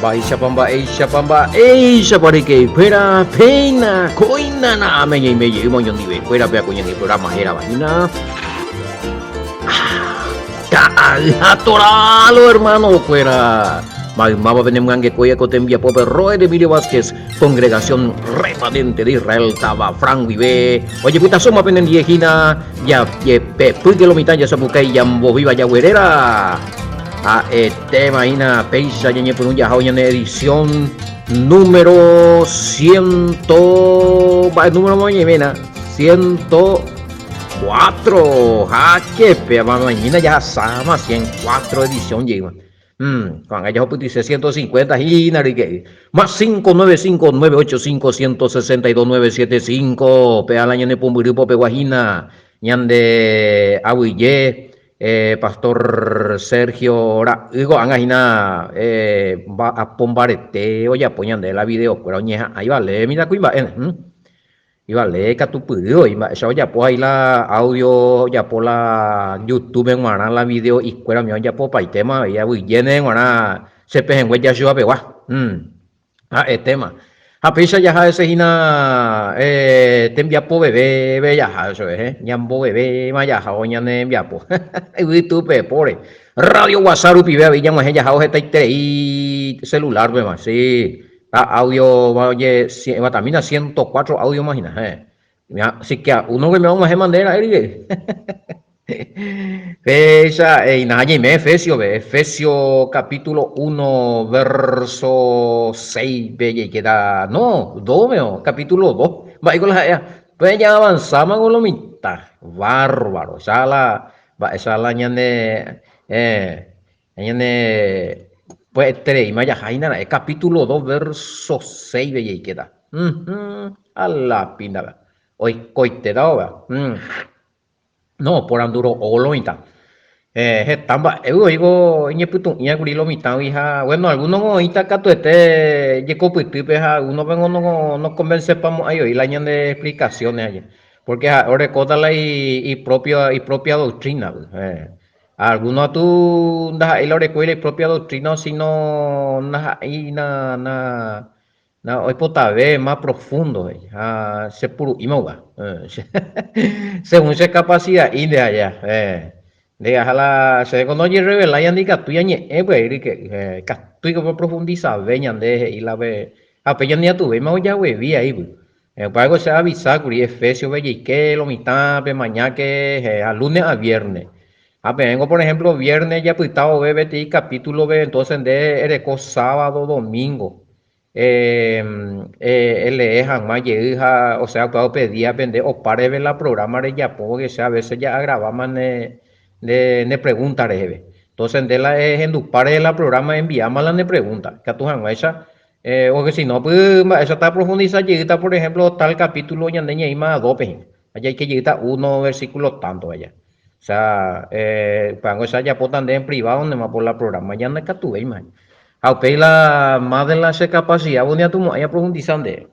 Mba'éichapa mba'éichapa mba'éichapa rekeikuéra péina kóina na'áme ñaime jeýma oñondivekuéra pe ako ñane programa hérava hína Ka'ay ha toralo hermano-kuéra. Maymáva penemyangekói ko tembiapópe Roe de Emilio Vázquez, Congregación Remanente de Israel táva Fran guive. Ojepytasóma penendie hína jajepepýke lo mitã jasapukái jambovíva jagueréra. Ha'etéma hína péicha ñañepyrũ jahávo ñane edición número ciento... mba'e número moñe'ẽména? Ciento... Cuatro, háke péva mañina jahasáma cien cuatro edición jeýma. Mm, ko'ág̃a jahupytyse ciento cincuenta hína ryke'y. Más cinco nueve cinco nueve ocho cinco ciento sesenta y dos nueve siete cinco, péva la ñane pumbyry popegua hína, ñande aguyje eh, pastor Sergio ra'y ko'ág̃a hína eh, mba'apo mbarete ojapo ñande la video kuéra oñeha'ã ivale mitãkuimba'e. Mm. Ivale katupyry oĩ mba'éicha ojapo hai la audio ojapo la youtube g̃uarã la video'ikuéra umi ojapopaitéma avei aguyjéne g̃uarã che pehẽngue Joshua pegua. Ha'etéma. Ha péicha jaha hese hína tembiapo vevéve jaha chupe, ñambovevéma jahávo ñane rembiapo yvytu pepóre. Radio WhatsApp rupive avei ñag̃uahẽ jahávo hetaiterei celular-pema, sí. Ha audio oje vatamína 104 audio ma hína héẽ. Si que a uno que me og̃uahẽma nde ra'e rire. Péicha eina ha ñaime Efesio-pe, Efesio capítulo 1 verso 6-pe jaikéta, no, 2-pe, capítulo 2. Mba'éiko la ha'éva? Pe ñaavansáma ko lo mitã, bárbaro, cha la mba'éicha la ñane eh Ñane pya'etereíma jaha hína ra'e capítulo 2 verso 6-pe jaikéta. A la pínda oikoitéta óga. No, oporandu ro'o lo mitã. Heta mba'égui oĩko iñepytũ'ỹa kuri lo mitãgui ha bueno, alguno oĩta katuete jekopytýpe ha alguno-pe nokonvensepamo'ãi voi la ñande explicaciones aje. Porque ha'e orekóta la ipropia, ipropia doctrina. Alguno atu ndaha'éi la orekói la ipropia doctrina sino ndaha'éi na na na oipotave más profundo he'i ha che puru'íma upéva según che capacidad'i nde aja nde aja la chéve ko ndojerrevelái ñande ikatúi añe'ẽ pya'e ryke'y ikatúi ko oprofundisave ñande he'i la pe ha upéi ñande ñatuvéima ojaguevi aípy Upévako che aavisa kuri Efésiope jeike lo mitã pemañáke ha lunes a viernes. Ha peẽngo por ejemplo viernes japyta vove peteĩ capítulo-pe entonces nde ereko sábado, domingo elee hag̃ua jey ha osea upéva upe díape nde opa reheve la programa rejapo porque che a veces ja'agraváma ne ne pregunta reheve. Entonces nde la ehendupa rehe la programa enviáma la ne pregunta ikatu hag̃uáicha Porque si no, py mba'éicha ta profundisa jeýta, por ejemplo, tal capítulo ñande ñaĩma dópe hína. Ha jaike jeýta uno versículo tanto aja. O sea, upévango che ajapóta nde en privado ndéma por la programa ya ndaikatuvéima. Ha upéi la más de la che capacidad vos ñatumo'ãi aprofundisa nde.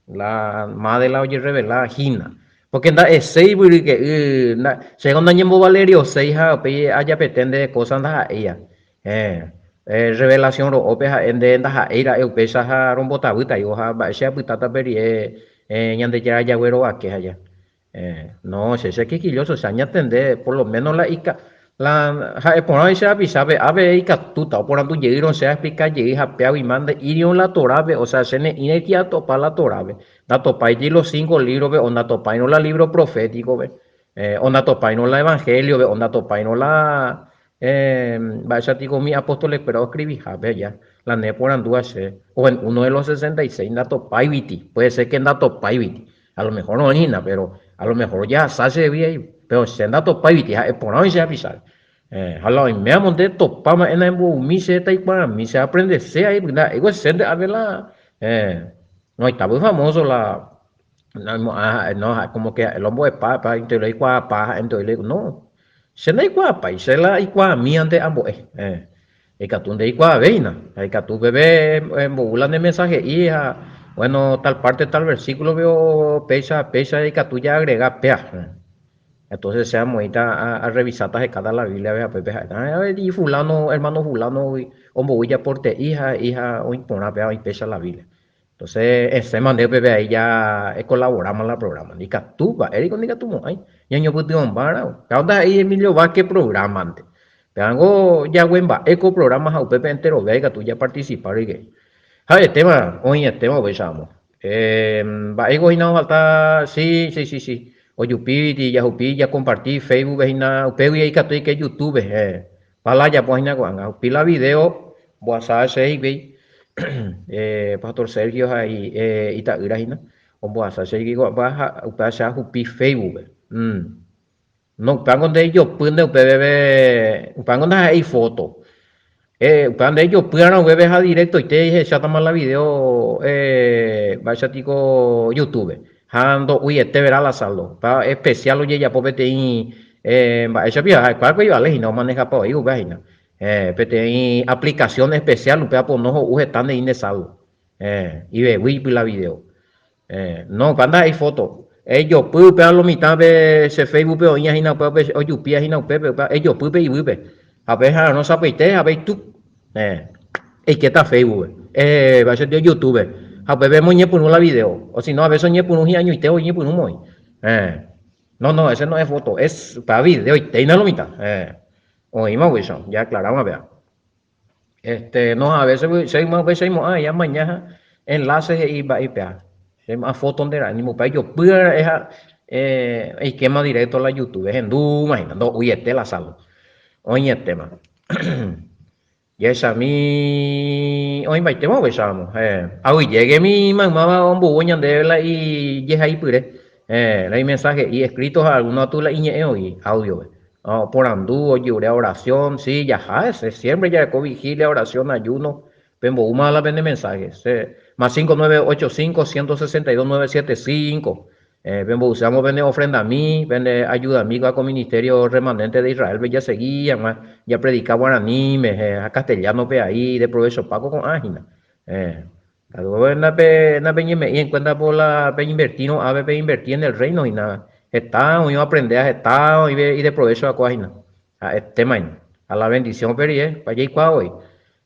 La más de la ojerrevela hína. Porque nda'eséi vyryke'y, chéko ndañembovalerioséi ha upéi ajapete nde cosa ndaha'éiva. Héẽ, revelación ro'ópe ha'e nde ndaha'éi ra'e upéicha ha rombotavýta ivo ha mba'e che apytáta pe rire Ñandejára jaguerovake ha ja. No, che che quisquilloso, che añatende por lo menos la ika, la ha'e porã che rapichápe ápe ikatúta oporandu jeýrõ che aexplica jey ha péaguima nde'írirõ la Torápe, o sea che ne'ĩraiti atopa la Torápe, ndatopáiti los cinco libro-pe o ndatopáirõ la libro profético-pe, o ndatopáirõ la evangelio-pe o ndatopáirõ la Mba'éicha piko umi apóstolekuéra oskrivihápe aja la ne porandúva che, o en uno de los 66 ndatopáiguiti, puede ser que ndatopáiguiti, a lo mejor oĩ hína, pero a lo mejor ojehasa chégui ahí, pero che ndatopáiguiti, ha'e porã oĩ che rapicháre. Ha la oiméamo nde topa mba'e naembovymi che taikuaami, che aprendese ahí, ndaha'éiko chénte ápe la, oĩta famoso la, naimo'ã ha'e, no, ha'e como que ha'e la ombo'epa, pa, oikuaapa ha'énte oĩ la, no. Che ndaikuaapái, che la aikuaamíante ambo'e. Héẽ, ikatu ndeikuaavéina, ha ikatu peve embou la ne mensaje'i ha, bueno, tal parte, tal versículo-pe o péicha ha péicha ikatu jaagrega péa. Entonces che amoĩta arrevisáta hekáta la Biblia-pe ha upépe ha'éta, ah, fulano, hermano fulano-gui ombou ijaporte'i ha he'i ha oĩ porã péva oĩ péicha la Biblia. Entonces esẽma nde upépe ahí ja ekolaboráma la programa. Ikatu, mba'ériko ndikatumo'ãi ñañopytyvõmbárõ. Péva ndaha'éi Emilio Vázquez programa-nte. Pévango jague mba'e ko programa ha upépe enterove ikatu japarticipa rire. Ha'etéma, oĩetéma upéicha ramo. Mba'éiko hína ofalta, sí, sí, sí, sí. Ojupíti, jahupi, jakomparti Facebook-pe hína, upégui ikatu eike YouTube-pe. Pa la ajapo hína ko'ág̃a. Ahupi la video, ombohasa che hikuái, Pastor Sergio ha ita'ýra hína, ombohasa che hikuái ko'ág̃a ha upéva che ahupi Facebook-pe. No, upévango nde ejopy nde upéveve, upévango ndaha'éi foto. Eh, upéva nde ejopýarõ upépe ha directoite ehechátama la video eh, mba'éicha tiko YouTube-pe. Ha ndo'uiete vera la saldo. Upéva especial ojejapo peteĩ eh, mba'éicha pio, ha'ekuéra ivale hína omanejapa voi upéva hína. Eh, peteĩ aplicación especial upéva pono ho'u heta nde'i nde saldo. Eh, ivevýipy la video. Eh, no, upéva ndaha'éi foto. Ejopy upéva lo mitã pe che Facebook-pe oĩa hína upéva pe ojupía hína upépe, upéva ejopy pe ivýpe. Ha pe ha'arõ sapy'aite ha pe tuk, eh, eikéta Facebook-pe, eh, mba'éicha tio YouTube-pe. Ha upépe emoñepyrũ la video. O si no, a veces oñepyrũ hi'añoite oñepyrũ moi. Eh, no, no, ese no es foto, es upéva videoite hína lo mitã. Eh, oĩma upéicha, ya aclaráma péva. Este, no, a veces che yma upéicha aimo'ã aĩ amaña ha enlace he'i mba'e ipea. Che aimo'ã foto nde ra'e, ni upéva ijopy ra'e ha eh, eikéma directo la YouTube, ehendúma hína, ndo'uiete la saldo. Oĩetéma. Jahechami oĩmbaitéma upéicha ramo. Eh, aguyjégemi maymáva omboúvo ñandéve la ijehaipyre, eh, la imensaje'i escrito ha alguno atu la iñe'ẽ oĩ audio-pe. Oporandu, ojeure oración, sí, jaha hese, siempre jareko vigilia, oración, ayuno, pemboúma la pene mensaje, se, más 5985 162 975, eh, pembo'uséamo pene ofrendami, pende ayudami ko ministerio remanente de Israel-pe jasegi hag̃ua japredika guaraníme, eh, ha castellano-pe ai deprovechopa ko ko'ã hína, eh, katu nape, napeñeme'ẽi en cuenta por la peñeinvertirõ ápe peinverti en el reino hína, heta oĩ oaprendea, heta oĩve ideprovecho akua hína, ha'etéma hína, ha la bendición upe rire, pa jaikuaa voi,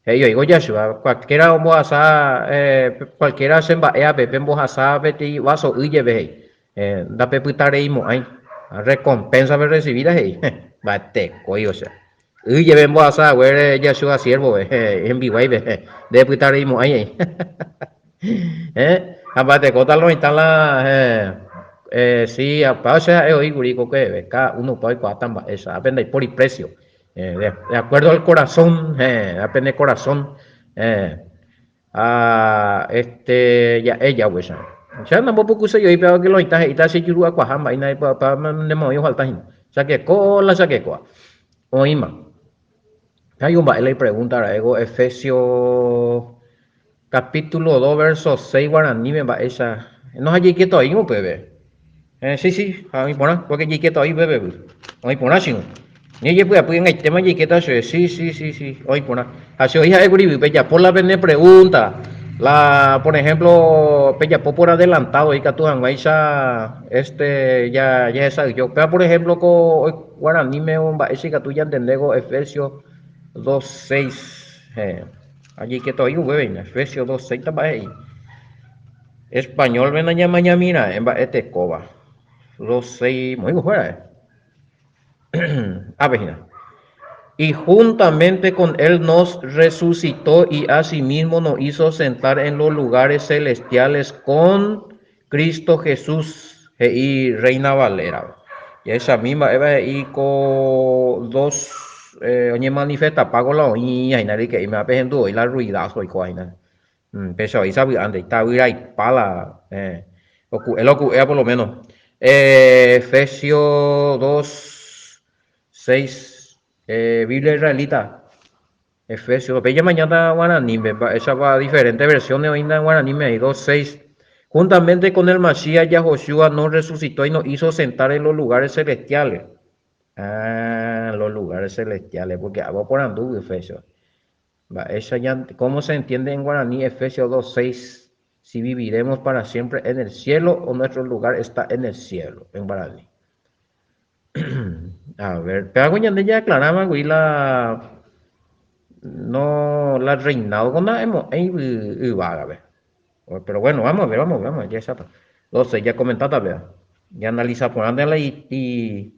he'i oiko Yahshua, cualquiera ombohasa, cualquiera che mba'évape pembohasa peteĩ vaso y jepe he'i, Ndapepytareimo'ãi, recompensa perrecibíta he'i, mba'etekói osea. Y jepe mbohasa haguére Yahshua siervo-pe, hembiguáipe, ndepytareimo'ãi he'i. Ha mba'etekóta lo mitã la, si, apa che ha'e oĩ kuri ko kueheve, cada uno upa oikuaáta mba'éicha, ápe ndaipóri precio, de acuerdo al corazón, ápe ne corazón. Ha este ja'e jaguéicha. Che nambopukusei oĩ péva ke lo mitã he'íta che juru akuaha mba'e naipu'aka nemoĩ ofalta hína. Chakeko la chakekoa. Oĩma. Hay un mba'e la ipregunta ra'e ko Efesio capítulo 2 verso 6 guaraníme mba'éicha. No ha jaikéta oĩ upépe. Eh, sí, sí, ha oĩ porã, porque jaikéta oĩ upépe. Oĩ porã chirũ. Ni ejepy'apy engaitéma jaikéta che. Sí, sí, sí, sí, oĩ porã. Ha che oĩ ha'e kuri pejapo la pene pregunta. La, por ejemplo, pejapo por adelantado ikatu hag̃uáicha este ja jahesa'ỹijo. Upéva por ejemplo ko guaraníme o mba'éicha ikatu jantende ko Efesios 2.6. Eh, ha jaikéta oĩ upépe hína, Efesios 2.6 ta mba'e he'i. Español-pe nañamañamira'e mba'e tekóva. 2.6, moĩko fuera-e. Ápe hína. Y juntamente con él nos resucitó y asimismo nos hizo sentar en los lugares celestiales con Cristo Jesús, he'i Reina Valera. Jahechami mba'épa he'i ko dos eh, oñemanifestapa ko la oĩ hína ryke'íme, ápe hendu oĩ la ruidazo oikóva hína. Péicha oĩ sapy'ánte, itavyraipa la oku'e la oku'éva por lo menos. Efesios 2, 6, Biblia israelita. Efesios, péicha mañáta guaraníme, mba'éichapa diferentes versiones oĩta guaraníme ahí, 2, 6. Juntamente con el Masías Yahoshua nos resucitó y nos hizo sentar en los lugares celestiales. Ah, los lugares celestiales, porque hago porandu Efesios. Mba'éicha ñande, cómo se entiende en guaraní Efesios 2, 6, si viviremos para siempre en el cielo o nuestro lugar está en el cielo, en guaraní. A ver, péva ko ñande ja'aclaráma kuri la no la reinado ko nda'emo'ãi yvágape. Pero bueno, vamos a ver, vamos a ver, vamos a ver, jahecháta. 12, jakomentáta péva. Ñaanalisa porãnte la i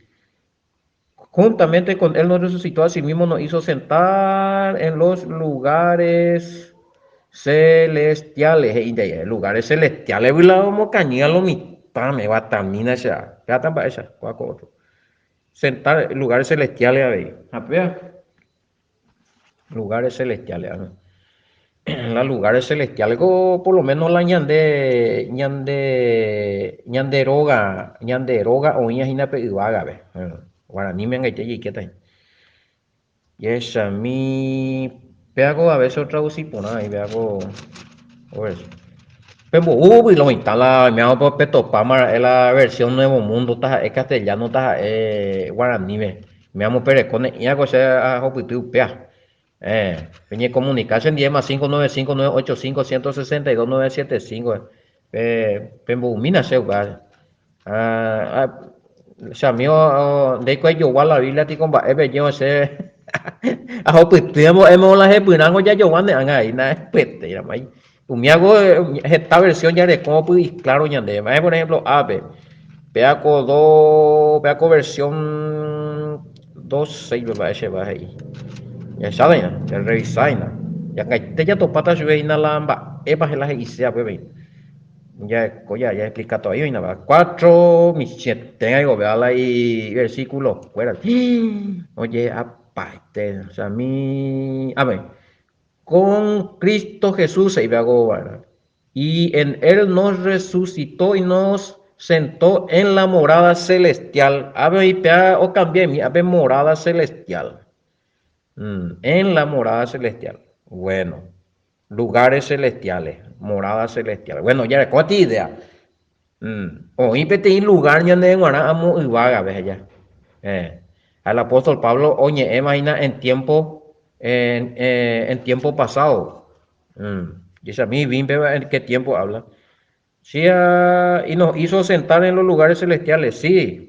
Juntamente con él nos resucitó, asimismo nos hizo sentar en los lugares celestiales. He'ínte aye, lugares celestiales gui la omokañýva lo mitãme, guatamína che ára. Péva mba'éicha, kóva ko otro. Sentar lugares celestiales avei. Ha péva Lugares celestiales. La lugares celestiales ko por lo menos la ñande ñande ñande róga ñande róga oĩva hína pe yvágape. Guaraníme angaite jaikéta hína. Jahechami péva ko a veces otraduci porã avei péva ko Pemboúgui lo mitã la oiméva petopáma ra'e la versión Nuevo Mundo taha'e castellano taha'e guaraníme. Oiméva pereko ne'ĩra ko che ahupyty upéva. Eh, peñecomunica chendie más 595 985 162 975 pe pemboumína che upéva. Ah, che amigo ndéiko ajogua la Biblia tiko mba'e peje che ahupyty ambo'émo la hepyrãngo jajogua ne ág̃a ai nahepyetéiramo ai. Umíago heta versión jareko opy iclaro ñandéve. Mba'e por ejemplo ápe, péa ko do, péa ko versión dos seis mba'e cheva he'i. Jahecháta hína, jarrevisa hína. Jakaite jatopáta chupe hína la mba'épa la he'ise apépe hína. Jaeko ja jaexplica todavía oĩna va. Cuatro michĩete aigovéva la iversículo kuéra. Oje'apaite. O sea, mi. A ver. Con Cristo Jesús he'ive agova'erã. Y en Él nos resucitó y nos sentó en la morada celestial. Ápe oĩ péa okambia'imi ápe morada celestial. En la morada celestial. Bueno. Lugares celestiales, morada celestial. Bueno, jareko ti idea. Oĩ peteĩ lugar ñandéve g̃uarã amo yvágape aja. Eh, el apóstol Pablo oñe'ẽma hína en tiempo, en, eh, en tiempo pasado. Jechami vínpe en qué tiempo habla. Sí, ah, y nos hizo sentar en los lugares celestiales, sí.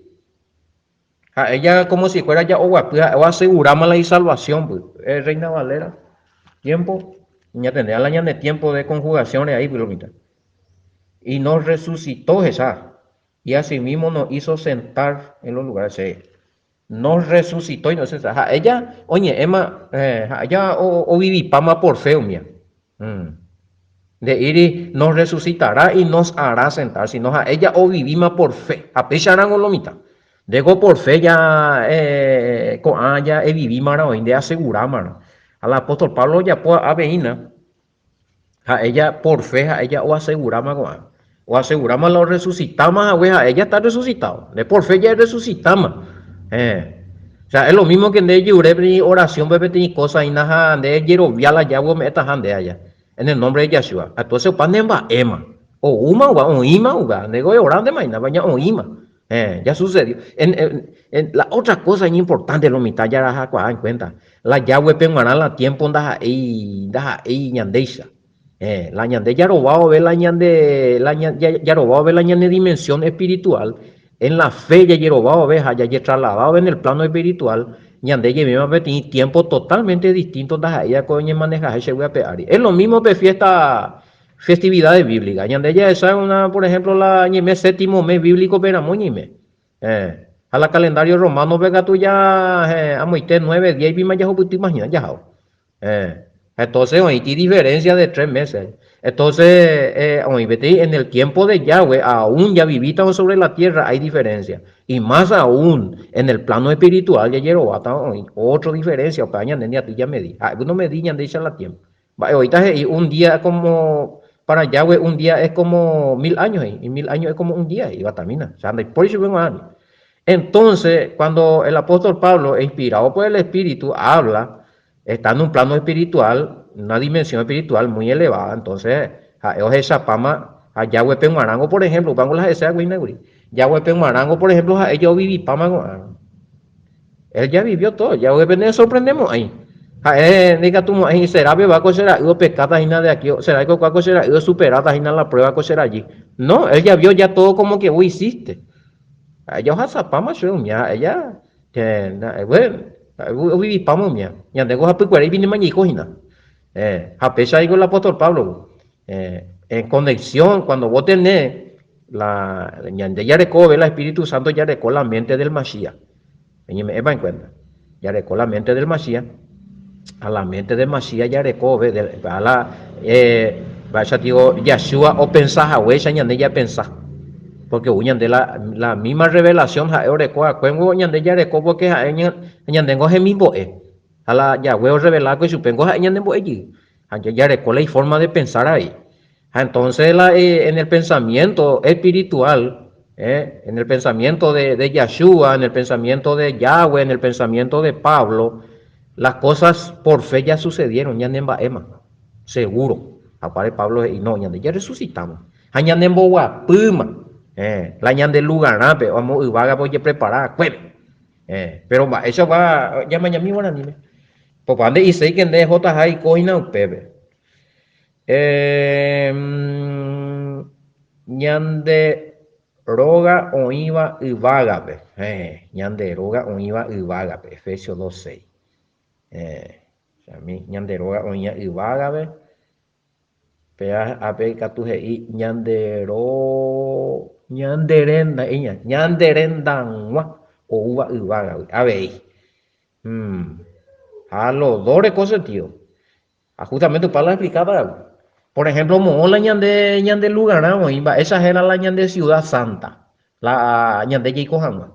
Ha ella como si fuera ya oguapy, ha'e oaseguráma la isalvación, pues. Eh, Reina Valera, tiempo, ñatende a la ñane tiempo de conjugación ahí, pues, lo mitad. Y nos resucitó esa, y asimismo nos hizo sentar en los lugares, sí. Nos resucitó y nos hizo sentar. Ha ella oñe'ẽma, eh, ha ella ovivipáma por fe umía. Nde'íri nos resucitará y nos hará sentar, sino ha'e ja ovivíma por fe. Ha péicharãngo lo mitã. Ndéko por fe ja ko'ã ja evivímarã oĩ, nde asegurámarã. Ha la apóstol Pablo ojapo aveína, ha'e ja por fe ha'e ja oaseguráma ko'ã. Oaseguráma la orresucitáma hague, ha'e ya está resucitado. Nde por fe ya erresucitáma. Eh. O sea, es lo mismo que nde ejure peteĩ oración-pe peteĩ cosa hína ha nde ejerovia la Yahweh ome'ẽtaha nde aja. En el nombre de Yahshua. Entonces opa ne mba'éma. Oúma uva, oĩma uva. Nde ko eorántema hína, baña oĩma. Eh, ya sucedió. En, en, en, la otra cosa importante lo mitã jarahakuaa en cuenta. La Yahweh-pe g̃uarã la tiempo ndaha'éi, ndaha'éi ñandéicha. Eh, la ñande jarova vove la ñande, la jarova vove la ñane dimensión espiritual, en la fe jajerova vove ha jajetraslada vove en el plano espiritual, ñande jevéma peteĩ tiempo totalmente distinto ndaha'éi ko oñemanejaha chegui ape ári. Es lo mismo pe fiesta, festividades bíblicas. Ñande jahecha una, por ejemplo, la ñeime séptimo mes bíblico pe ramo ñeime. Eh, ha la calendario romano pe katu ja, eh, amoite 9, 10 pima jahupytýma hína jahao. Eh, entonces oĩti diferencia de 3 meses. Entonces, eh, oĩ peteĩ en el tiempo de Yahweh, aún ya vivítavo sobre la tierra, hay diferencia. Y más aún, en el plano espiritual jajerováta oĩ otro diferencia, upéva ñande ñaty ñamedi. Ha'e nomedi ñandéicha la tiempo. Mba'e oĩta he'i un día como, para Yahweh un día es como 1000 años, he'i, y 1000 años es como un día, he'i, vatamína. O sea, ndaipóri chupe g̃uarã. Entonces, cuando el apóstol Pablo, inspirado por el Espíritu, habla, está en un plano espiritual, una dimensión espiritual muy elevada, entonces, ha'e ohechapáma, ha Yahweh peg̃uarãngo, por ejemplo, upévango la ha'ese ag̃ui nagui. Yahweh peg̃uarãngo, por ejemplo, ha'e ja ovivipáma ko'ág̃a. Él ya vivió todo, Yahweh pene sorprendemo'ãi. Ha'e ndaikatumo'ãi, será peva ko che ra'y opekáta hína de aquí, será ko kua ko che ra'y osuperáta hína la prueba ko che rajy. No, él ya vio ya todo como que vos hiciste. Ha'e ja ohasapáma chupe umía, ha'e ja, ha'e ovivipáma umía. Ñandéngo hapykuere ivinema jaiko hína. Ha péicha he'i el apóstol Pablo, en conexión, cuando vos tenés la, ñande jareko la Espíritu Santo jareko la mente del Mashiach. Eñeme'ẽpa en cuenta. Jareko la mente del Mashiach. A la mente del Mashiach jareko a la eh, mba'éicha digo, Yahshua opensa haguéicha ñande japensa. Porque ou ñande la, la misma revelación ha'e oreko va'ekue ñande jareko porque ha'e ñandengo hemimbo'e. Ha la Yahweh orrevela va'ekue chupe ngo ha'e ñanembo'e jey. Ha jareko la iforma de pensar avei. Ha entonces la en el pensamiento espiritual, eh, en el pensamiento de, de Yahshua, en el pensamiento de Yahweh, en el pensamiento de Pablo, las cosas por fe ya sucedieron, ñanemba'éma, seguro. Apare Pablo he'i, no, ñande ya resucitamos. Ha ñanemboguapýma, eh, la ñande lugarãpe, amo yvágape ojeprepara va'ekuépe. Eh, pero mba'éichagua ñamañami guaraníme. Popa nde'iséi que nde ehotaha eiko hína upépe. Ñande róga oĩva yvágape. Héẽ, ñande róga oĩva yvágape. Efesios 2, 6. Héẽ, chami, ñande róga oĩva yvágape. Péva ápe ikatu he'i ñande ro, ñande renda, he'íña, ñande rendag̃ua oúva yvágagui avei. Ha los dos reko sentido. Ha justamente upéva la explicáta katu. Por ejemplo, moõ la ñande, ñande lugarã oĩ, mba'éicha héra la ñande ciudad santa, la ñande jaiko hag̃ua.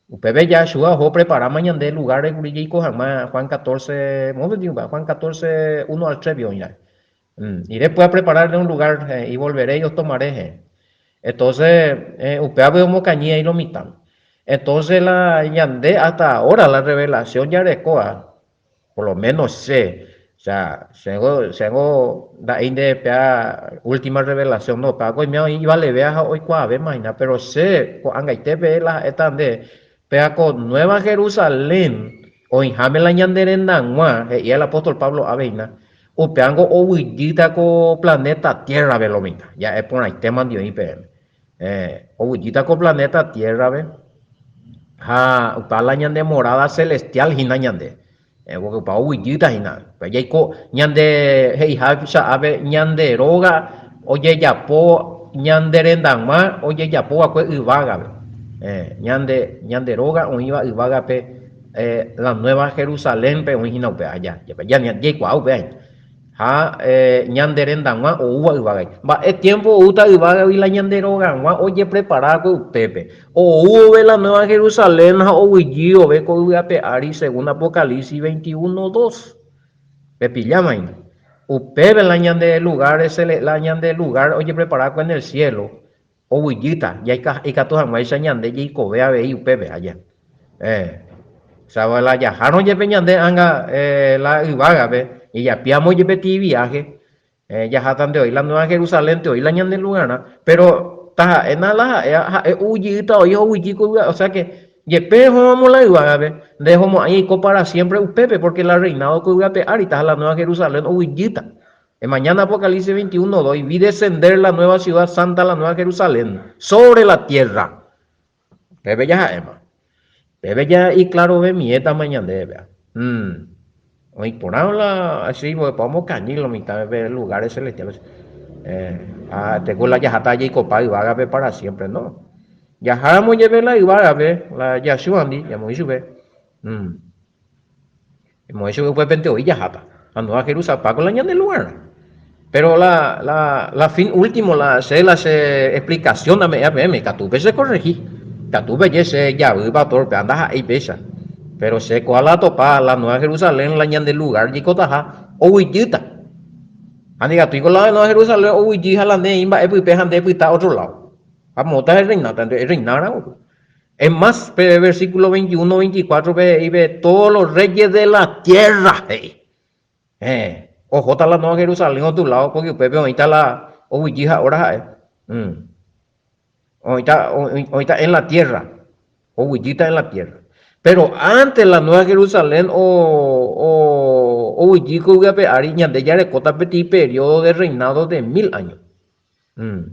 Upépe Yahshua oho opreparáma ñande lugar kuri jaiko hag̃ua Juan 14, moõpe upéva, Juan 14, 1 al 3 oĩ ra'e. Iré pues a prepararle un lugar y volveré y os tomaré. He. Entonces, upévape omokañy ahí lo mitã. Entonces la ñande hasta ahora la revelación jarekóva, Por lo menos che, o sea, chéngo, chéngo nda'éi nde péa última revelación, no, péa oime oĩ ivalevéa ha oikuaavéma hína, pero che ko'ag̃aite peve la ha'éta nde, péa ko Nueva Jerusalén oĩháme la ñande rendag̃ua, he'i el apóstol Pablo ave hína, upévango ovyjýta ko planeta Tierra-pe lo mitã, ja'e porãitéma ndi oĩ peẽme. Eh, oguejýta ko planeta Tierra-pe ha upéva la ñande morada celestial hína ñande. Eh, porque upéva oguejýta hína. Upéva jaiko ñande he'iháicha ápe ñande róga ojejapo ñande rendag̃ua ojejapo va'ekue yvágape. Eh, ñande, ñande róga oĩva yvágape eh, la Nueva Jerusalén-pe oĩ hína upéva ja, ja, jaikuaa upéva hína. Ha ñande rendag̃ua oúva yvágagui. Mba'e tiémpo oúta yvágagui la ñande rogag̃ua ojeprepara va'ekue upépe? Ou vove la Nueva Jerusalén ha oguejy vove ko yvy ape ári según Apocalipsis 21, 2. Pepilláma hína. Upépe la ñande lugar, la ñande lugar ojeprepara va'ekue en el cielo, Oguejýta, ikatu hag̃uáicha ñande jaikove avei upépe aja. Eh, osea, la jahárõ jepe ñande ánga la yvágape, jajapiámo jepe peteĩ viáhe, jahátante oĩ la Nueva Jerusalén-te oĩ la ñande lugarã, péro taha'éna la ha'e, ha'e oguejýta oĩ ha oguejy ko yvy, osea ke jepe rehóvamo la yvágape, ndehomo'ãi eiko pára siémpre upépe, pórke la rreinádo ko yvy ape árita ha la Nueva Jerusalén oguejýta. Emañána Apocalipsis 21, 2, y vi descender la nueva ciudad santa, la nueva Jerusalén, sobre la tierra. Upépe jaha'éma. Upépe ja iklarovemiétama ñandéve. Mm. Oĩ porã la así, porque podemos kañy lo mitã pe lugares celestiales. Eh, ah, tengo la jaháta jaikopa yvágape para siempre, no. Jaháramo jepe la yvágape, la Yahshua-ndi, ñamoĩ chupe. Mm. Emoĩ chupe upépente oĩ jaháta. Ha Nueva Jerusalén ko la ñande lugarã. Pero la, la, la fin último, la che, la che explicación ame'ẽva peẽme, ikatu pe che corregi. Ikatu peje che javy pastor, péva ndaha'éi péicha. Pero che kóa la atopa, la Nueva Jerusalén la ñande lugar jaikotaha, oguejýta. Ha ndikatúiko la Nueva Jerusalén oguejy ha la nde eĩ mba'e pype ha nde epyta otro lado. Ha moõta erreináta, erreináramo. Es más, pe versículo 21, 24 pe he'i pe todos los reyes de la tierra he'i. Eh, ohóta la Nueva Jerusalén otro lado porque upépe oĩta la oguejy ha'óra ha'e. Mm. Oĩta, oĩta en la tierra. Oguejýta en la tierra. Pero antes la Nueva Jerusalén o, o, oguejy ko yvy ape ári, ñande jarekóta peteĩ periodo de reinado de 1000 años. Mm.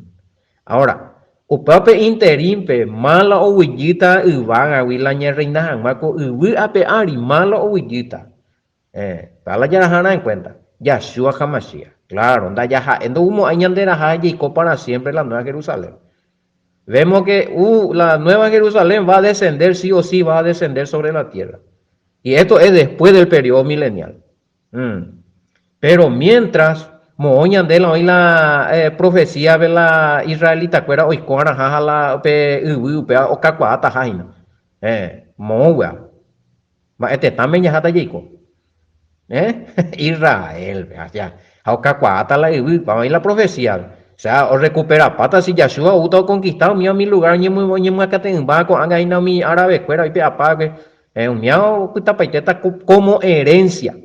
Ahora, Upéva pe interín-pe, mála oguejýta yvágagui la ñarreina hag̃ua ko yvy ape ári, mála oguejýta. Eh, upéva la jarahárã en cuenta. Yahshua HaMashiach. Claro, ndajaha'e ndoumo'ãi ñanderaha jaiko para siempre la Nueva Jerusalén. Vemos que uh, la Nueva Jerusalén va a descender, sí o sí va a descender sobre la tierra. Y esto es después del periodo milenial. Mm. Pero mientras, moõ ñande la oĩ la eh, profecía pe la israelita-kuéra oiko arãha ha la pe yvy upéva okakuaátaha hína. Eh, moõgua. Mba'e tetãme ñaháta jaiko? Eh? Israel-pe. Ha, ha okakuaáta la yvy, oĩ la profecía. O sea, orrecuperapáta si Yahshua oúta oconquista umi umi lugar oñemyakate'ỹmba ko'ág̃a hína umi árabe-kuéra oipe'apápe. Eh, umíva opytapaitéta como herencia.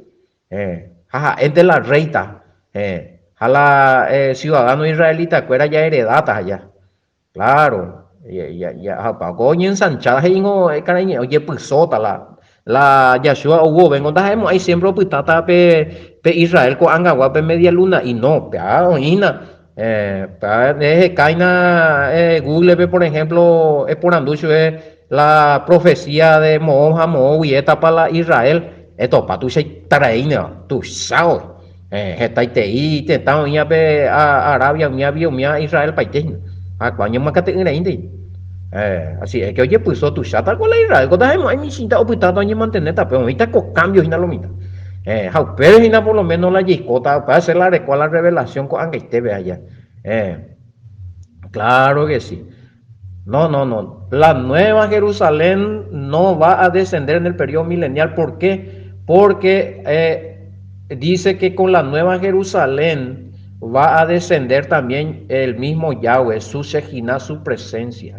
Eh, ha ha'énte la rréita. Eh, ha la eh, ciudadano israelita-kuéra jaheredáta aja. Claro, ha opa ko oñensanchada he'íngo karaiñe'ẽ ojepysóta la la Yahshua ou vove ndaha'emo'ãi siempre opytáta pe pe Israel ko'ag̃agua pe media luna'i no, péa oĩna péa ehekáina Google-pe por ejemplo eporandu chupe la profecía de moõ ha moõ guiétapa la Israel etopa tuichaitaraíneva, tuicha voi. Hetaitei tetã oĩva pe Arabia umíavi umíva Israel paite hína. Ha kua oñemoakate'ỹreínte hína. Así es que ojepyso tuicháta ko la Israel ko ndaha'emo'ãi michĩta opytáta oñemantenéta pe oĩta ko cambio hína lo mitã. Ha upéve hína por lo menos la jaikóta upéva che la areko la revelación ko'ag̃aitépe aja. Claro que sí. No, no, no. La nueva Jerusalén no va a descender en el periodo milenial. ¿Por qué? Porque eh, dice que con la nueva Jerusalén va a descender también el mismo Yahweh, su Shejina, su presencia.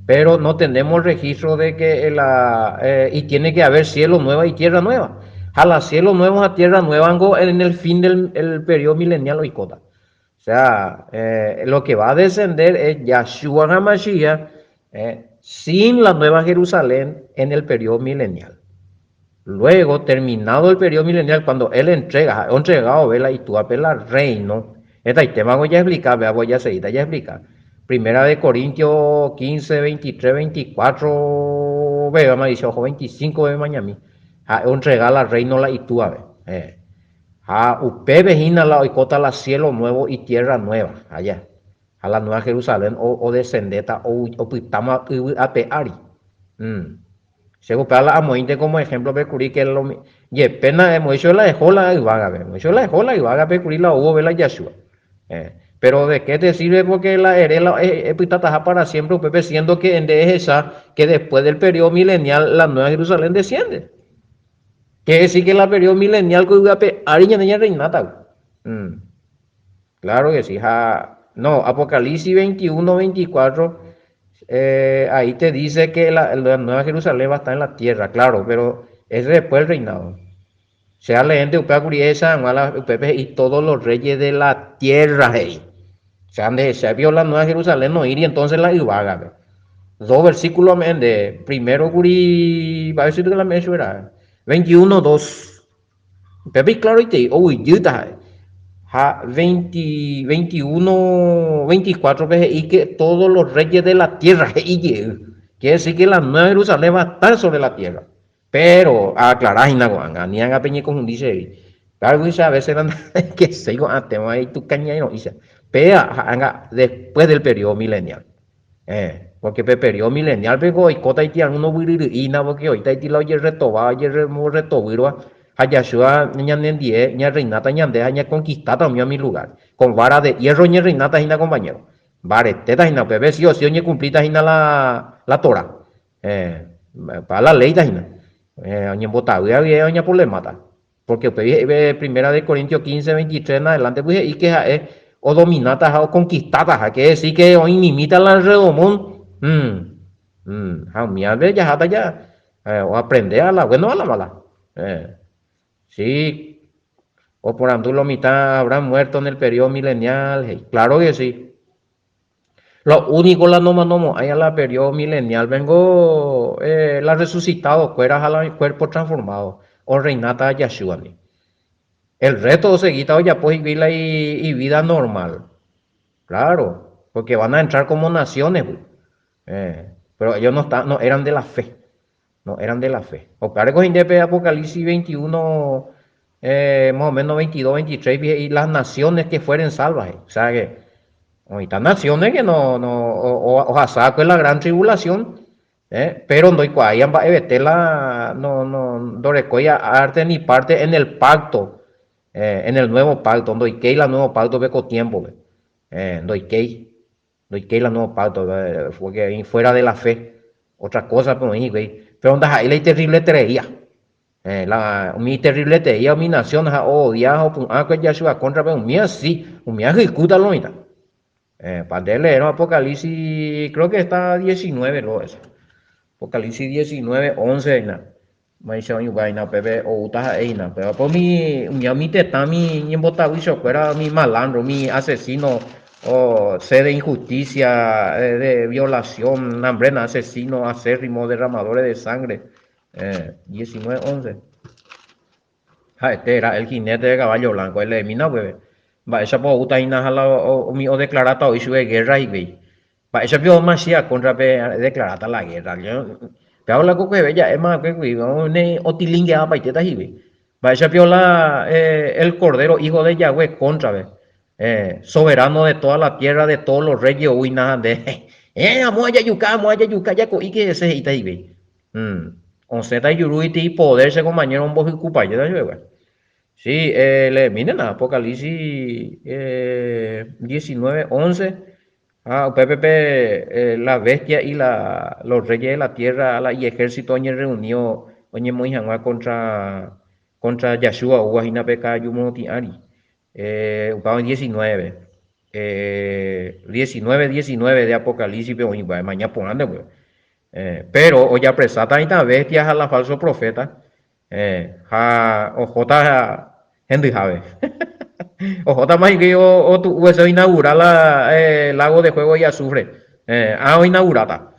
Pero no tenemos registro de que la... Eh, y tiene que haber cielo nuevo y tierra nueva. A la cielo nuevo a tierra nueva en el fin del el periodo milenial oikóta. O sea, eh, lo que va a descender es Yahshua HaMashiach eh, sin la Nueva Jerusalén en el periodo milenial. Luego, terminado el periodo milenial, cuando él entrega, ha entregado vela y tú la reino, esta tema voy a explicar, vea, voy a seguir, ya explicar. Primera de Corintios 15, 23, 24, vea, me dice, ojo, 25, ve, mañana. Ha entrega la reino la itúa, eh. Ha upépe hína la oikóta la cielo nuevo y tierra nueva, aja. Ha la Nueva Jerusalén odescendéta opytáma yvy ape ári. Mm. Che upéva la amoĩnte como ejemplo pe kuri que lo jepe na emoĩ chupe la eho la yvágape, emoĩ chupe la eho la yvágape kuri la ou vove la Yahshua. Eh. Pero de qué te sirve porque la ere la epytataha para siempre upépe siendo que nde ehecha que después del periodo milenial la Nueva Jerusalén desciende. Quiere decir que la periodo milenial ko yvy ape ári ñande ñarreinátagui. Mm. Claro que sí. Ha, no, Apocalipsis 21, 24, eh, ahí te dice que la, la Nueva Jerusalén va a estar en la tierra, claro, pero es después del reinado. Sea leente upéva kuri esa hag̃ua la upépe he'i todos los reyes de la tierra he'i. O sea, ndehecha pio la Nueva Jerusalén noĩri entonces la yvágape. Dos versículo ame'ẽ nde. Primero kuri, mba'e versículo la ame'ẽ chupe ra'e? 21, 2. Upépe iklaroitei, oguejýta ha'e. Ha 20, 21, 24 pe he'i que todos los reyes de la tierra he'i jey. Quiere decir que la Nueva Jerusalén va a estar sobre la tierra. Pero, aaclara hína ko'ág̃a, ani ág̃a peñekonfundi chehegui. Péaguicha a veces ndaikeséi ko'ã tema itukañairõ'ícha. Péa ha'énga después del periodo milenial. Eh, porque pe periodo milenial-pe ko oikóta itiarũ ndovyryry'ína, porque oĩta iti la ojerretova, ojerretovýrova, ha Yahshua ñanendie ñarreináta ñande ha ñakonkistáta umi umi lugar. Con vara de hierro ñerreináta hína compañero. Mbaretéta hína upépe, sí o sí oñekumplíta hína la, la Torah. Eh, pa la léita hína. Eh, oñembotavy avei oñaproblemáta. Porque upéi he'i pe Primera de Corintios 15, 23 en adelante, pues he'i que ha'e odomináta ha oconquistáta, ha quiere decir que oĩmimíta la redomón. Mm, mm, ha umívape jaháta ja eh, oaprende a la bueno a la mala. Eh, sí, oporandu lo mitã habrán muerto en el periodo milenial, he'i. Claro que sí. Lo único la nomanomo'ãi a la periodo milenial vengo eh, la resucitado kuéra ha la cuerpo transformado orreináta Yahshua-ndi. El resto oseguíta ojapo hikuái la i vida normal. Claro. Porque van a entrar como naciones, pues. Eh, pero ellos no, están, no eran de la fe. No eran de la fe. Opáre ko hína pe Apocalipsis 21, eh, más o menos 22, 23, y las naciones que fueren salvas. O sea que, oĩta naciones que no, no, ohasa la gran tribulación, eh, pero ndoikuaái mba'evete la, no, no, ndorekói arte ni parte en el pacto, eh, en el nuevo pacto, ndoikéi la nuevo pacto pe ko tiempo-pe, eh, ndoikéi. Ndoikéi la nuevo pacto, porque oĩ fuera de la fe, otra cosa pe oĩ hikuái, pero ndaha'éi la iterribletereía. Eh, la, umi iterribletereía umi nación ha oodia ha opu'ã kue Yahshua contra-pe, umía si, umía hykúta lo oĩta. Eh, pa nde leérõ Apocalipsis, creo que está 19 lo eso. Apocalipsis 19, 11 hína. Mba'éicha oĩ upéva upépe oúta ha'e hína. Péva po umi umíva umi tetã umi ñembotavyichokuéra, umi malandro, umi asesino, o sed de injusticia, de violación, hambrena, asesino acérrimo, derramadores de sangre. 19, 11. Ha'ete era el jinete de caballo blanco, eleemína upépe. Mba'éichapa oúta hína ha la umi odeclaráta oĩ chupe guerra hikuái. Mba'éicha piko Masías kóntrape declaráta la guerra? Péva la kokueve ja'éma va'ekue kuri, ne otilingeapaitéta hikuái. Mba'éicha piko la el Cordero hijo de Yahweh kóntrape, soberano de toda la tierra, de todos los reyes oúina ha nde, eh, amo ajajuka, amo ajajuka, jako'íke hese he'íta hikuái. Osẽta ijurúiti ipoder che compañero ombohykupaitéta chupekuéra. Sí, leemínena Apocalipsis 19, 11. Ha upépe pe la bestia y la los reyes de la tierra la iejército oñerreunió oñemoĩ hag̃ua contra contra Yahshua oúva hína pe ka'aju morotĩ ári. Upéva oĩ 19. 19, 19 de Apocalipsis-pe oĩ upéva, emaña porãnte upéva. Péro ojapresáta mitã bestia ha la falso profeta Ha ohóta hendyhápe. Ohótama hikuái otu'u hese oinaugura la lago de fuego y azufre. Ha oinauguráta.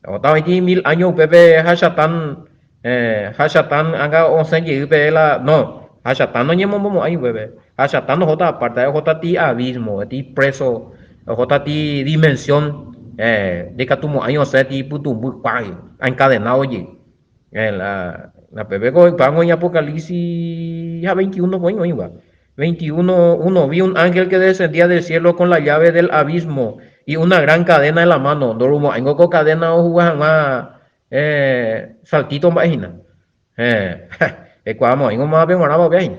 Ohóta oĩti mil áño upépe ha Satán, ha Satán anga osẽ jey pe la, no, ha Satán noñemombomo'ãi upépe. Ha Satán ohóta aparte, ha'e ohóta ti abismo, ti preso, ohóta ti dimensión, ndikatumo'ãi osẽ ti pytũmby kuágui, encadenado jey. La, la peve ko oipángo oĩ Apocalipsis ha 21 ko oĩ oĩva. 21, 1, vi un ángel que descendía del cielo con la llave del abismo y una gran cadena en la mano. Ndorumo'ãingo ko cadena ohuga hag̃ua eh, saltito mba'e hína. Eh, eikuaamo'ãingo mávape g̃uarãva upéva hína.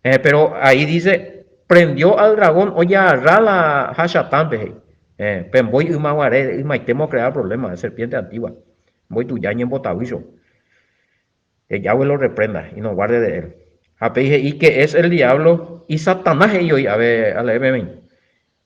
Eh, pero ahí dice, prendió al dragón ojagarra la ha Satánpe he'i. Eh, pe mbói yma guare ymaitéma ocrea problema, serpiente antigua. Mbói tuja ñembotavýcho. Que Yahweh lo reprenda y nos guarde de él. Ha péi he'i que es el diablo y Satanás he'i oĩ ave aleépe meĩ.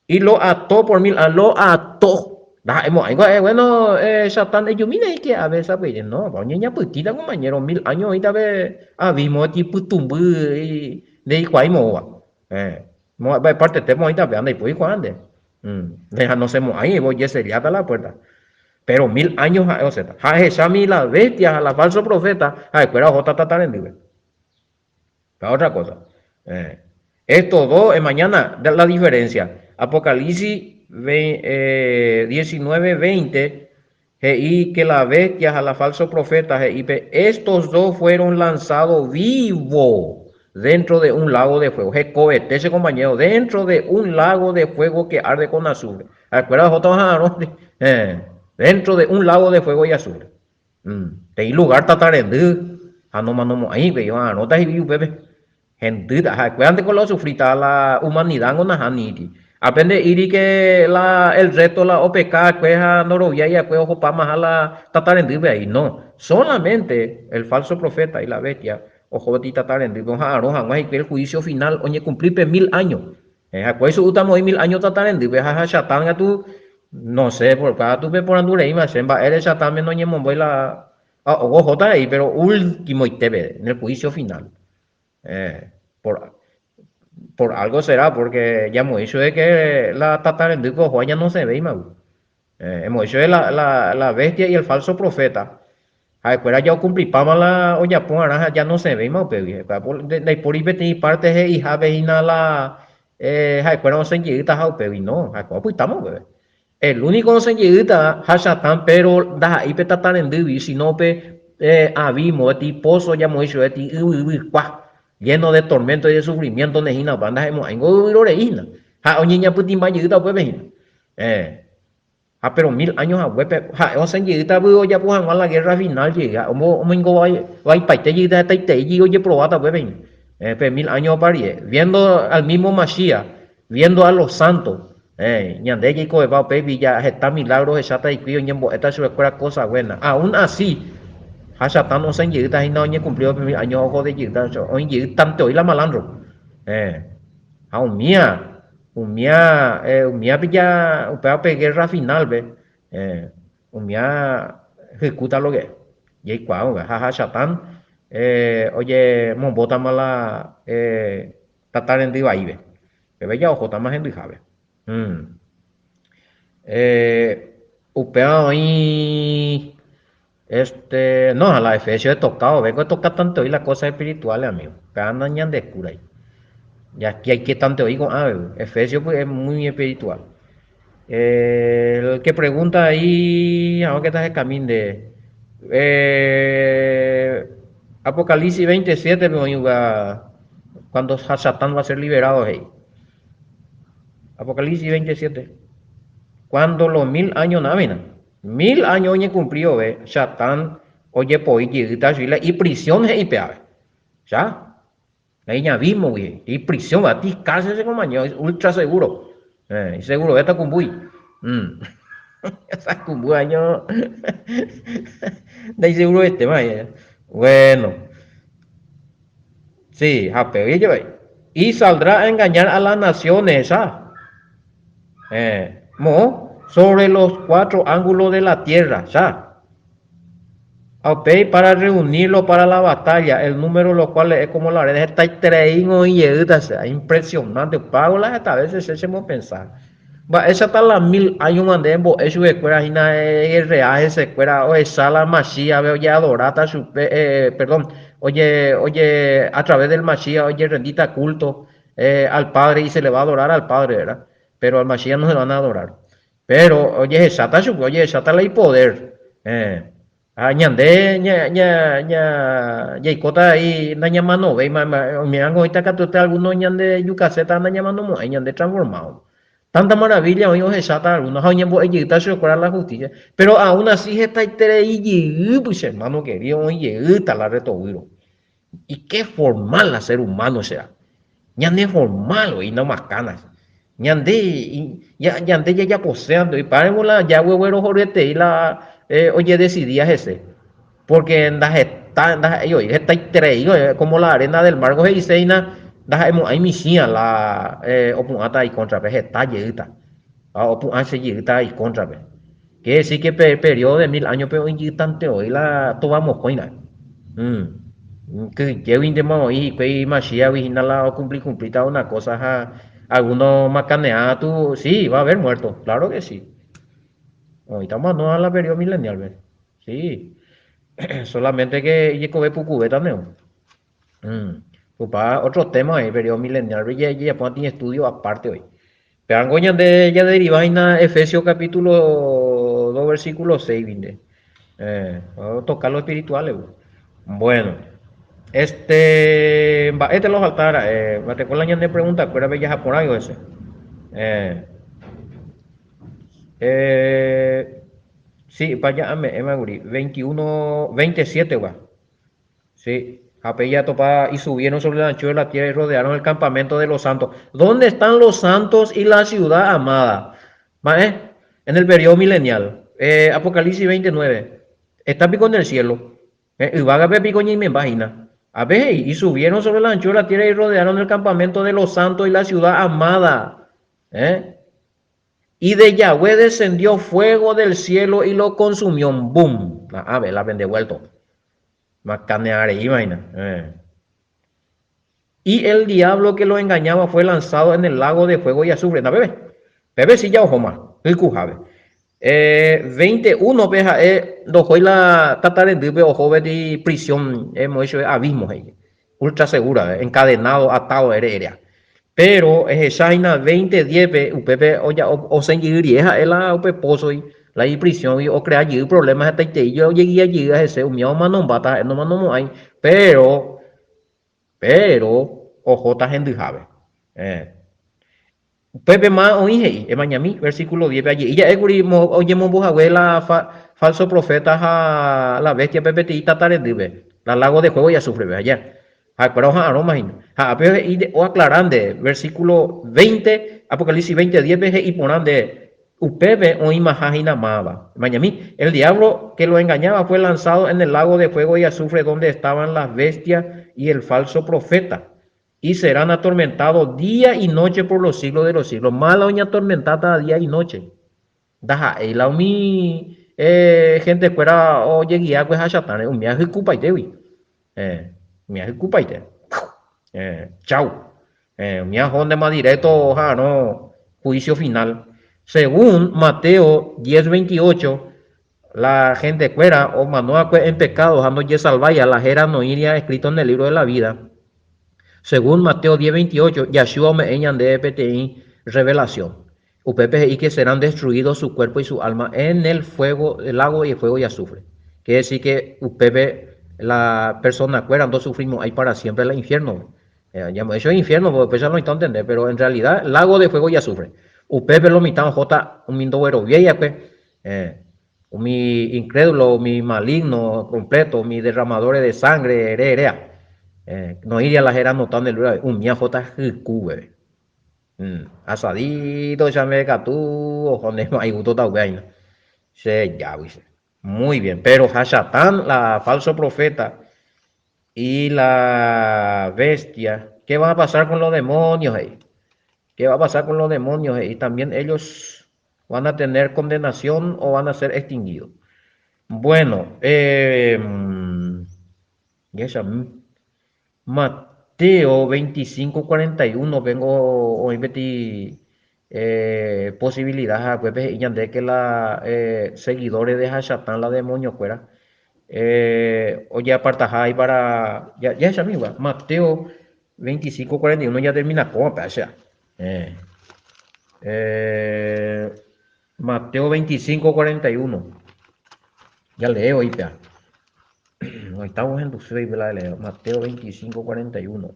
Y lo ató por mil años, lo ató. Ndaha'emo'ãi ko ha'e, bueno, eh, Satán ejumína he'i ave sapy'aite. No, pa oñeñapytĩta compañero, mil años oĩta pe abismo otipytũmby ndeikuaái moõva. Eh, mba'e partetépa oĩta péva ndaipói kuaa nde. Ha nosẽmo'ãi ojeselláta la puerta. Péro mil áño ha'e osẽta. Ha ahechámi la bestia ha la falso proféta, ha'ekuéra ohóta tata rendýpe. Ha ótra kósa. Estos dos, emañána la diferencia. Apocalipsis 19, 20 he'i que la bestia ha la falso profeta he'i pe estos dos fueron lanzados vivo dentro de un lago de fuego. Hekovete che compañero, dentro de un lago de fuego que arde con azufre. Ha'ekuéra ohóta oha'arõ dentro de un lago de fuego y azufre. Peteĩ lugar tata rendy ha nomanomo'ãi upéi oha'arõta he'i upépe. Hendýta, ha'ekuéranteko la osufríta la humanidad-ngo nahániri. Ápe nde'íri ke la el resto la opeka va'ekue ha ndoroviái va'ekue ohopamaha la tata rendýpe ai. No, solamente el falso profeta y la bestia oho peteĩ tata rendýpe oha'arõ hag̃ua hikuái el juicio final oñekumpli pe mil áño. Ha'ekuéra oisu'úta moĩ mil áño tata rendýpe ha Satán katu, no sé, por katu peporandu reíma che, mba'ére Satánpe noñemombói la ohóta rei, pero ultimoite peve, en el juicio final. Eh, por, por algo será, porque jamoĩ chupe que la tata rendýpe ohóva ñanosẽvéimagui. Eh, emoĩ chupe la, la, la bestia y el falso profeta, ha'ekuéra ja okumplipáma la ojapo va'erã ha ja nosẽvéima upégui. Ndaipóri peteĩ parte he'ihápe hína la ha'ekuéra osẽ jeýtaha upégui. No, ha'ekuéra opytáma upépe. El único osẽ jeýta ha Satán péro ndaha'éi pe tata rendýgui, sino pe abismo, peteĩ pozo jamoĩ chupe, peteĩ yvy yvykua, lleno de tormento y de sufrimiento ne hína opa, ndaha'emo'ãingo yvy rei hína. Ha oñeñapytĩmba jeýta upépe hína. Ha péro mil áño haguépe ha'e osẽ jeýta vy'o ojapo hag̃ua la gérra finál jey, ha'e omoingo vaipaite jeýta hetaiterei jey ojeprováta upépe hína. Pe mil áño opa rire, viendo al mismo Masías, viendo a los santos, ñande jaikovéva upéipi ja heta milágro ohecháta hikuái oñembo'éta chupekuéra kósa buéna. Aún así, ha Satán osẽ jeýta hína oñekumplívo pe mil áño ha ojode jeýta, oĩ jeýtante oĩ la malandro. Ha umía Umía, umíape ja, upéva pe guerra final-pe, umía hykúta lo que jaikuaa upéva. Ha ha Satán ojemombótama la tata rendy vaípe. Upépe ja ohótama hendyhápe. Upéva oĩ Este, no, ha la Efesio etoka vove, ko etoka tante oĩ la cosa espirituales, amigo. Upéva nañandekúrai. Ya jaike tante oĩ ko'ã veve. Efesio pues es muy espiritual. El que pregunta ahí, aunque estás camín de eh, Apocalipsis 27, pe oĩ cuando Satán va a ser liberado, hey. Apocalipsis 27. Cuando los mil años návina. Mil áño oñekumpli vove, Satán ojepoi jeýta chugui la iprisión he'i pe ave. Cha, la iñabismogui he'i, iprisión va, ti cárcel che komaño, es ultra seguro. Eh, isegurovéta kumbúi. Mm. Esa kumbu año ndaisegurovetéma he'i. Bueno. Sí, ha péva ijevai. Y saldrá a engañar a las naciones, cha. Eh, moõ? Sobre los cuatro ángulos de la tierra, cha. Ha upéi para reunirlo para la batalla, el número de los cuales es como la arena, hetaiterei oĩ jeýta che, impresionante, pago la heta veces che chemopensa. Mba'éichata la mil áño mande embo'e chupekuéra hína guerrea hesekuéra ohecha la Masíape ojeadoráta chupe, eh, perdón, oje, oje, a través del Masías ojerrendíta culto al Padre y se le va a adorar al Padre, verdad? Pero al Masías no se van a adorar. Pero ojehecháta chupe, ojehecháta la ipoder. Eh, ha ñande ña, ña, ña, jaikóta ahí nañamanovéima, oimérãngo oĩta katuete alguno ñande jukaséta nañamanomo'ãi, ñande transformado. Tanta maravilla oĩ ohecháta alguno ha oñembo'e jeýta chupekuéra la justicia. Pero aún así hetaiterei jeýpy che hermano querido oĩ jeýta la retovýro. Y qué formal la ser humano será. Ñane formal oĩ nomakãna. Ñande ñande jajaposévante oĩ páremo la jagueguerohoryetei la ojedecidia hese. Porque ndaheta ndaha'éi oĩ hetaiterei oĩ como la arena del mar ko he'iséina ndaha'emo'ãi michĩa la opu'ãta ikóntrape heta jeýta. Ha opu'ãse jeýta ikóntrape. Quiere decir que pe periodo de mil años pe oĩ jeytante oĩ la tova mokõi ra'e. Kyhyjéguintema oĩ hikuái Masíagui hína la okumpli kumplíta una cosa ha alguno makanea tu, sí, va a haber muerto, claro que sí. Oĩta omano la periodo milenial pe. Sí. Solamente que ijekove pukuvéta neo. Opa otro tema oĩ periodo milenial pe jajapo peteĩ estudio aparte oĩ. Pévango ñande jaderiva hína Efesios capítulo 2 versículo 6 guinte. Eh, toca lo espirituales. Bueno, este, mba'e te lo faltara, eh, bateko la ñande pregunta kuérape jaha porã ese. Eh, eh, sí, pa ya ame'ẽma kuri, 21, 27 gua. Sí, ha pe jatopa y subieron sobre el ancho de la tierra y rodearon el campamento de los santos. ¿Dónde están los santos y la ciudad amada? Mba'e? En el periodo milenial. Eh, Apocalipsis 29. Está piko en el cielo. Eh, yvágape piko ñaimemba hína. Ape he'i, y subieron sobre el ancho de la tierra y rodearon el campamento de los santos y la ciudad amada. Eh? Y de Yahweh descendió fuego del cielo y lo consumió. ¡Bum! Ave, la pende vuelto. Macaneareíva hína. Eh. Y el diablo que lo engañaba fue lanzado en el lago de fuego y azufre. Na peve. Peve si ya ohóma. Hykuhápe. Eh, 21 pe ha'e ndohói la tata rendýpe oho peteĩ prisión, hemos dicho, abismo he'i. Ultra segura, encadenado, atado ere erea. Péro ehecha hína veinte diépe upépe osẽ jey rie ha'e la upe pósoi, la iprisiõgui okrea jey provléma hetaitei ojegia jey hese umíva omanombáta ha'e nomanomo'ãi, péro péro ohóta hendyhápe. Upépema oĩ he'i, emañami, versículo diépe aje'i ja'ékuri oñemombo hague la falso proféta ha la béstiape peteĩ tata rendýpe, la lago de fuego y azúfrepe, aja. Ha'ekuéra oha'arõma hína. Ha ápe he'i oaklara nde, versículo 20, Apocalipsis 20, 10-pe he'i porã nde, upépe oĩmaha hína máva. Emañami, el diablo que lo engañaba fue lanzado en el lago de fuego y azufre donde estaban las bestias y el falso profeta, y serán atormentados día y noche por los siglos de los siglos. Mála oñatormentáta día y noche. Ndaha'éi la umi hentekuéra ojegiákue ha chatãre, umíva hykupaitégui. Umíva hykupaite. Chau. Umíva ohóntema directo oha'arõ juicio final. Según Mateo 10:28, la hentekuéra omano'akue en pecado ha ndojesalváiha, la héra noĩria escrito en el libro de la vida. Según Mateo 10:28, Yahshua ome'ẽ ñandéve peteĩ revelación. Upépe he'i que serán destruidos su cuerpo y su alma en el fuego, el lago de fuego y azufre. Quiere decir que upépe la personakuéra ndosufrimo'ãi para siempre la infierno. Llamo eso infierno porque upéicha lo mitã ontende, pero en realidad lago de fuego y azufre. Upépe lo mitã ohóta umi ndogueroviái-akue, umi incrédulo, umi maligno completo, umi derramadores de sangre ere erea. Noĩria la héra anotado en el libro, umi ohóta hyku peve. Asadito chame katu oho ne maigúto ta upéva hína. Che jágui che. Muy bien, pero ha Satán, la falso profeta y la bestia, ¿qué va a pasar con los demonios? He'i. ¿Qué va a pasar con los demonios? He'i. También ellos van a tener condenación o van a ser extinguidos. Bueno, eh, jahechami. Mateo 25, 41 vengo oĩ peteĩ posibilidad haguépe he'i ñande que la seguidores de Hashatán la demonio kuéra ojeapartaha ahí para jahechami upéva Mateo 25, 41 jatermina kóvape ache'a Mateo 25, 41. Ya leo ahí, pea. No estamos en tu la de leo. Mateo 25, 41.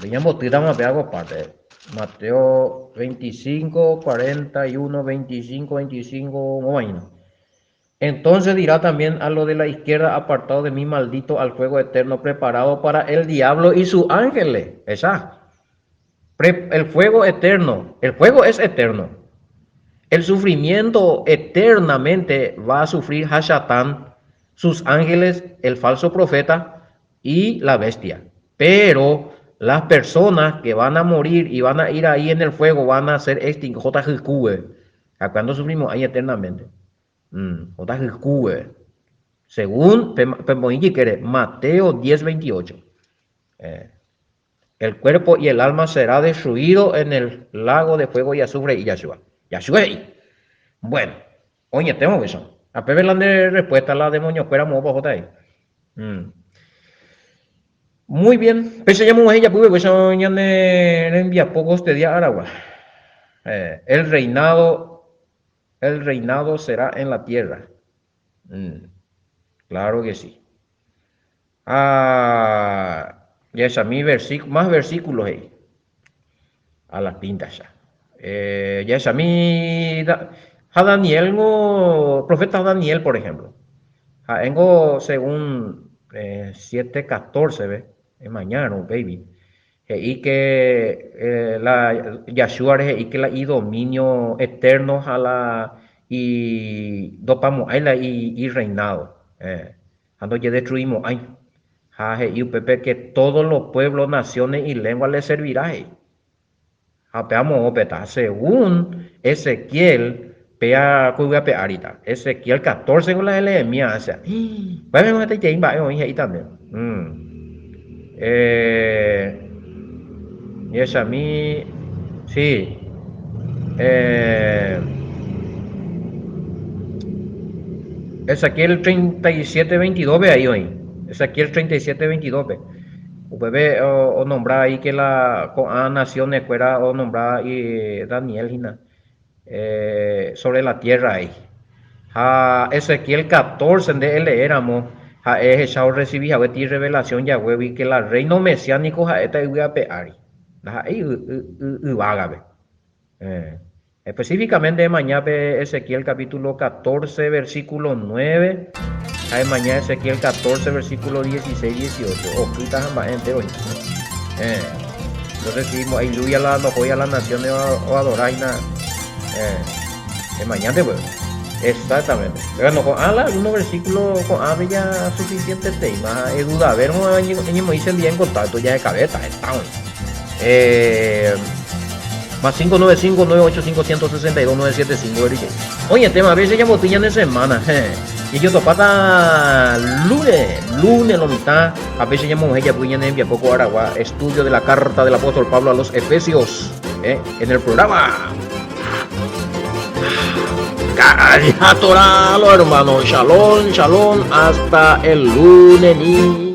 Veñambotýtama pea ko parte. Mateo 25, 41, 25, 25, movaino. Entonces dirá también a lo de la izquierda, apartado de mí, maldito, al fuego eterno preparado para el diablo y sus ángeles. Esa. El fuego eterno. El fuego es eterno. El sufrimiento eternamente va a sufrir Hashatán, sus ángeles, el falso profeta y la bestia. Pero las personas que van a morir y van a ir ahí en el fuego van a ser extinguidos. JQV. ¿A cuándo sufrimos ahí eternamente? Mm, JQV. Según Mateo 10, 28. Eh, el cuerpo y el alma será destruido en el lago de fuego y azufre y Yahshua. Yahshua he'i. Bueno, oñetéma upéicha. Apépe la nde respuesta la demoniokuéra moõpa ohóta he'i. Mm. Muy bien, péicha ñamog̃uahẽ japýpe upéicha ñane rembiapo kostedia aragua. Eh, el reinado, el reinado será en la tierra. Mm. Claro que sí. Ha jahechami más versículos he'i. A la pinta ya. Eh, jahechami ha Daniel ngo, profeta Daniel, por ejemplo. Ha'éngo según eh, 7.14, ve, emañárõ upéivi. He'i que eh, la Yahshua he'i que la idominio eterno ha la i ndopamo'ãi la irreinado. Eh, Ha ndojedestruimo'ãi. Ha he'i upépe que todos los pueblos, naciones y lenguas le servirá, he'i. Ha péa moõpeta, según Ezequiel, péa ko yvy ape árita. Ezequiel 14 ko la eleemía, o sea, mba'épe hetaiterei mba'e oĩ he'íta nde. Mm. Eh, jahechami, sí. Eh, Ezequiel 37, 22-pe ahí oĩ. Ezequiel 37, 22-pe. Upépe onombra aí ke la ko'ã naciones kuéra onombra Daniel hína sobre la tierra aí. Ha Ezequiel 14 nde eleéramo ha'e ehecha orresivi hague ti revelación jaguégui ke la reino mesiánico ha'éta yvy ape ári, ndaha'éi yvágape. Específicamente emaña pe Ezequiel capítulo 14 versículo 9 ha emaña Ezequiel 14 versículo 16, 18. Okýta ha mba'e entero hína. Eh. Entonces si mo'ãiluya la ndohói a la nación oadora hína. Eh. Emañánte pues. Exactamente. Pero no ko'ã la algunos versículos ko'ãpe ya suficienteteima ha edudavérõ eñemoĩ chendie en contacto jahekavéta heta oĩ. Eh, más 595 985 162 975 Erike. Oñetéma a veces ñamboty ñane semana. Eh. Y jotopáta lunes, lunes lo mitad. A veces ñamoguahẽ japy ñane rembiapo ko aragua estudio de la carta del apóstol Pablo a los Efesios eh, en el programa. Calla Torah, hermano. Shalom, shalom. Hasta el lunes.